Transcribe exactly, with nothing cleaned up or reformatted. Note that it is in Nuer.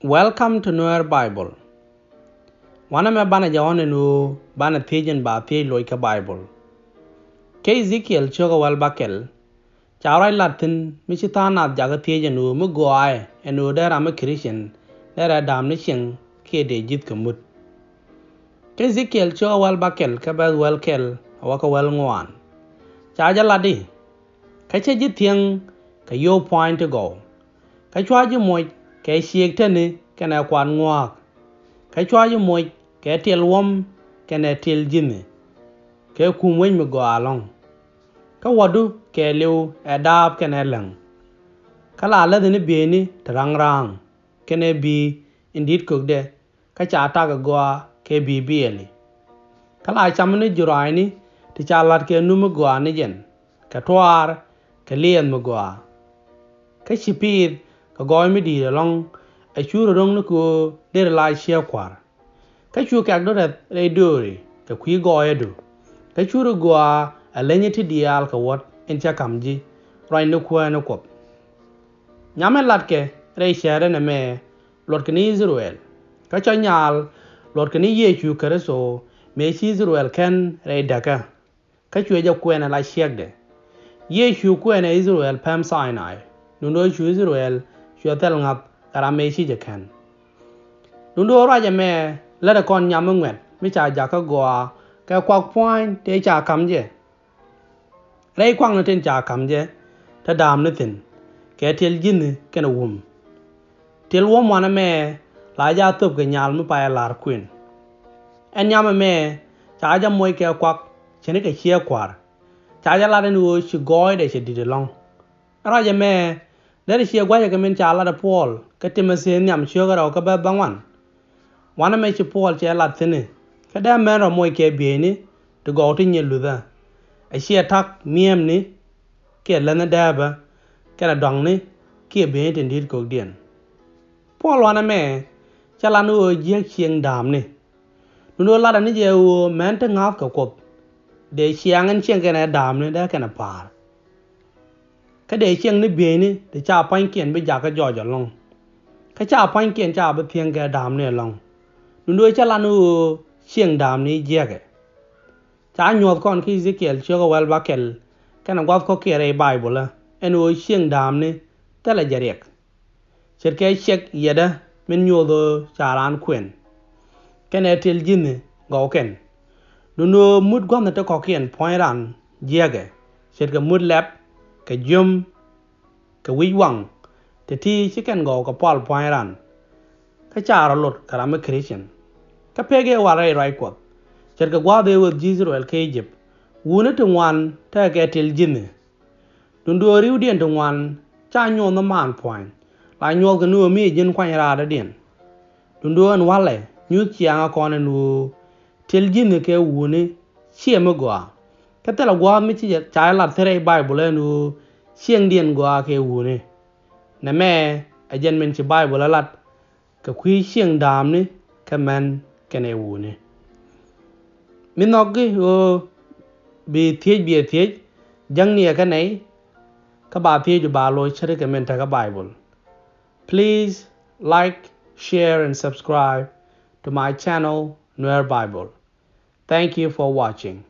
Welcome to Nuer Bible. Wanɛ mɛ banɛ jɛ ɣɔn ɛn ɣöö banɛ thiec in ba thiec loc kä Bible. Kä Ezekiel cio̱kä wäl bäkɛl, ca ruac lat thi̱n mi ci tha̱a̱ŋ nath jakä thiec ɛn ɣöö mi gɔaaɛ ɛn ɣöö dee ram mi Christian dee rɛɛ da̱a̱m ni cieŋ kiɛ dee ji̱th kɛ mut. Kä Ezekiel cio̱kä wäl bäkɛl kä bɛ̈th wäl kɛl a wä kä wäl ŋuan. Ca jɛ lat i̱, kä cä ji̱ thiäŋ kɛ yio̱w pua̱a̱ny ti gɔw. Kä cua ji̱ moc kɛ ciëëk täni kɛnɛ kuat ŋua̱a̱k. Kä cua ji̱ moc kɛ tiɛl wuɔ̱m kɛnɛ tiɛl ji̱ni, kɛ kum wec mi gɔaa ɛlɔ̱ŋ. Kä wädu kɛɛliw ɛ daap kɛnɛ läŋ. Kä la läthi ni bieyni ti ra̱ŋ ra̱a̱ŋ kɛnɛ bi̱i̱ in di̱t kökdɛ, kä ca tak ɛ gɔaa kɛ bi̱i̱ biɛli. Kä la cam ni juray ni ti ca la̱t kɛ nu mi gɔaa ni jɛn, kɛ tuaar, kɛ liɛɛth mi gɔaa. Kä ci piith kɛ gɔɔy mi di̱i̱t ɛlɔ̱ŋ, ɛ cu rɔ ro̱ŋ ni kɛ ɣöö deri la ciek kua̱r. Kä cu kɛ̈k du rɛth rɛy dööri kɛ kui̱ gɔɔyädu. Kä cu rɔ gɔaa ɛ leny ti diaal kɛ wuɔ̱t in cä ka̱m ji̱ ruac ni Kuäär ni Kuɔth. Nyam in latkɛ rɛy cäät ɛn ɛmɛ luɔtkɛ ni I-thɛ-rɛl. Kä cä nyaal luɔtkɛ ni Yecu Kritho, mëë ci I-thɛ-rɛl kɛn rɛy däkä. Kä cuɛ jɛ kuɛn ala ciekdɛ. Yecu kuɛn ɛ I-thɛ-rɛl päm Thinai. Duundɛ ɣöö cu I-thɛ-rɛl cuɛ thil ŋa̱th kɛ ram mëë ci jɛ kɛn. Duundɛ ɣöö ruac ɛmɛ lätdɛ kɔn nyam mi ŋuɛ̈t mi ca jakä gɔaa kɛ kuak pua̱a̱ny tëë ca ka̱m jɛ. Rɛy kuakni tin ca ka̱m jɛ te da̱a̱m ni thi̱n kɛ tiɛl ji̱ni kɛnɛ wum. Tiɛl wuɔ̱m wanɛ mɛ la jɛ a thöp kɛ nyal mi payɛ la̱r kuën. Ɛn nyam ɛmɛ ca jɛ moc kɛ kuak ce̱tnikɛ ciek kua̱r. Ca jɛ lat ɛn ɣöö ci gɔɔydɛ cɛ di̱t ɛlɔ̱ŋ. Ɛn ruac ɛmɛ derɛ ciɛ gua̱cɛ kɛ min ca lat ɛ Puɔl kä Timothi nhiam cio̱kä rɛw kä bɛ̈th bäŋuan. Wanɛ mɛ ci Puɔl cɛ lat thi̱n i̱, kä dee mɛn rɔ moc kɛ bieyni ti gɔw ti nyier luthä. A ciɛ ta̱k mi̱eemni kiɛ läthni dääpä kɛnɛ dɔ̱a̱ŋni kiɛ bieyni tin di̱t kökdiɛn. Puɔl wanɛ mɛ cä lat ni ɣöö jiäk cieŋ da̱a̱mni. Duundɛ ɣöö latdɛ ni jɛ ɣöö mɛn ti ŋa̱th kɛ Kuoth dee ciaŋ ɛn cieŋ kɛnɛ da̱a̱mni dee kɛnɛ pa̱a̱r. Kä dee cieŋ ni bieyni ti ca pua̱nykiɛn bi jakä jɔɔc ɛlɔ̱ŋ. Kä ca pua̱nykiɛn ca bi thiäŋ kɛ da̱a̱mni ɛlɔ̱ŋ. Duundɛ ɣöö cä lat ni ɣöö cieŋ da̱a̱mni jiäkɛ. Ca nyuɔ̱th kɔn kä Ezekiel cio̱kä wäl bäkɛl kɛnɛ gua̱th kɔ̱kiɛn rɛy Bayböl ɛ ɛn ɣöö cieŋ da̱a̱mni thilɛ jɛ riɛk. Ce̱tkɛ ciɛk yɛtdä min nyuɔth ɣöö ca raan kuɛn. Kɛnɛ tiɛl ji̱ni gɔwkɛn. Duundɛ ɣöö mut gua̱thni ti kɔ̱kiɛn puɔ̱ny ran jiäkɛ. Ce̱tkɛ mut lɛp, kɛ jiöm, kɛ wi̱c waŋ, ti ti ci kɛn gɔw kɛ pual pua̱ny ran. Kä ca rɔ lot kɛ ram mi Christian. Kä pek ëë wal rɛy ruac Kuɔth. Ce̱tkɛ gua̱a̱th ëë weth ji̱ I-thɛ-rɛl kä I-jëp. Wuni ti ŋuan tekɛ kɛ tiɛl ji̱ni. Duundɛ ɣöö ri̱wdiɛn ti ŋuan ca nyuɔth ni maan pua̱ny. La nyuɔthkɛ ni ɣöö mi ɛ ji̱n kuany raadädiɛn. Duundɛ ɣöö ɛn wa̱lɛ nyuth ciaŋä kɔn ɛn ɣöö tiɛl ji̱ni kɛ wuni ciɛ mi gɔaa. Kä thilɛ gua̱a̱th mi ci ca jɛ lat thi̱n rɛy Bayböl ɛn ɣöö cieŋdiɛn gɔaa kɛ wuni. Nɛmɛ ɛ jɛn min ci Bayböl ɛ lat kɛ kui̱ cieŋ da̱a̱mni kä män kɛnɛ wuni. Mi nhɔki ɣöö bi thiec biɛ thiec, jäŋni ɛ kä nɛy kä ba thiec du ba loc ce̱tkɛ min tekä Bayböl. Please like, share and subscribe to my channel, Nuer Bible. Thank you for watching.